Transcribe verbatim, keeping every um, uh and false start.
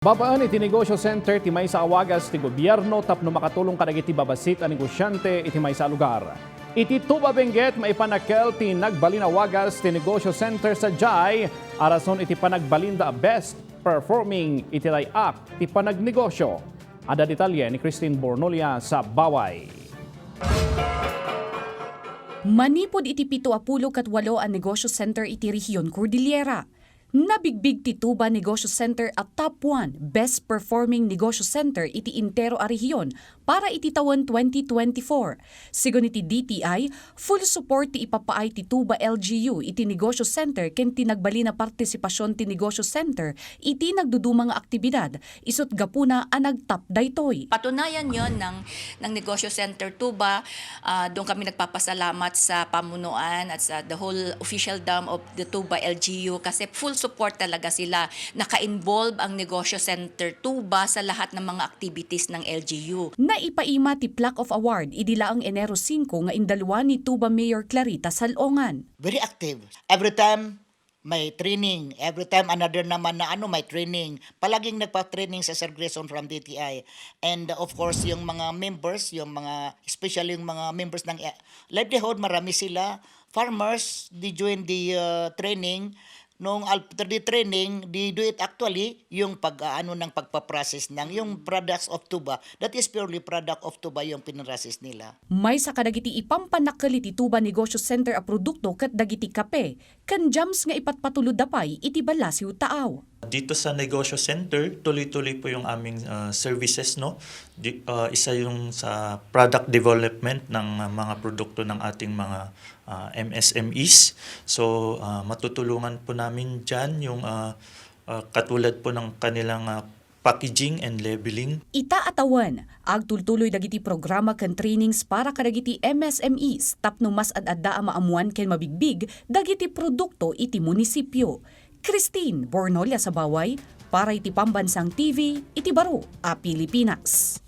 Babaen iti negosyo center ti maysa a wagas ti gobierno tapno makatulong kadagiti babassit a negosiante iti maysa a lugar. Iti Tuba Benguet, maipanakkel ti nagbalin a wagas ti negosyo center sadiay a rason iti panagbalinda a best performing iti day-ak ti panagnegosyo. Adda detalye ni Christine Bornolia sa Baway. Manipud iti pito a pulo ket walo a negosyo center iti rehiyon Cordillera, nabigbig ti Tuba Negosyo Center a top one best performing negosyo center iti entero a rehiyon para iti tawen twenty twenty-four. Segun iti D T I, full support ti ipapaay ti Tuba L G U iti negosyo center ken ti nagbalin a partisipasion ti negosyo center iti nagduduma nga aktibidad, isut' gapuna a nagtap daytoy. Patunayan yon ng, ng Negosyo Center Tuba. Ah, doon kami nagpapasalamat sa pamunuan at sa the whole officialdom of the Tuba L G U kasi full support talaga sila. Naka-involve ang Negosyo Center Tuba sa lahat ng mga activities ng L G U. Naipaima ti plaque of award idi laeng Enero singko nga indaluan ni Tuba Mayor Clarita Salongan. Very active. Every time may training. Every time another naman na ano, may training. Palaging nagpa-training si Sir Grayson from D T I. And of course, yung mga members, yung mga, especially yung mga members ng, eh, livelihood, marami sila. Farmers, they join the, uh, training. Nung after the training, they do it actually, yung pag-aano ng pagpaprocess ng, yung products of tuba, that is purely product of tuba yung pinrocess nila. Maysa kadagiti ipampanakkel iti Tuba Negosyo Center a produkto ket dagiti kape ken jams nga ipatpatulodda pay iti ballasiw taaw. Dito sa Negosyo Center, tuloy-tuloy po yung aming, ah, services, no? Di, ah, isa yung sa product development ng, ah, mga produkto ng ating mga, ah, M S M Es. So, ah, matutulungan po namin dyan yung, ah, ah, katulad po ng kanilang, ah, packaging and labeling. Ita a tawen, agtultuloy dagiti programa ken trainings para kadagiti M S M Es tapno mas ad-adda a maammuan ken mabigbig dagiti produkto iti munisipio. Christine Bornolia Sabaway para iti Pambansang T V iti Baro a Pilipinas.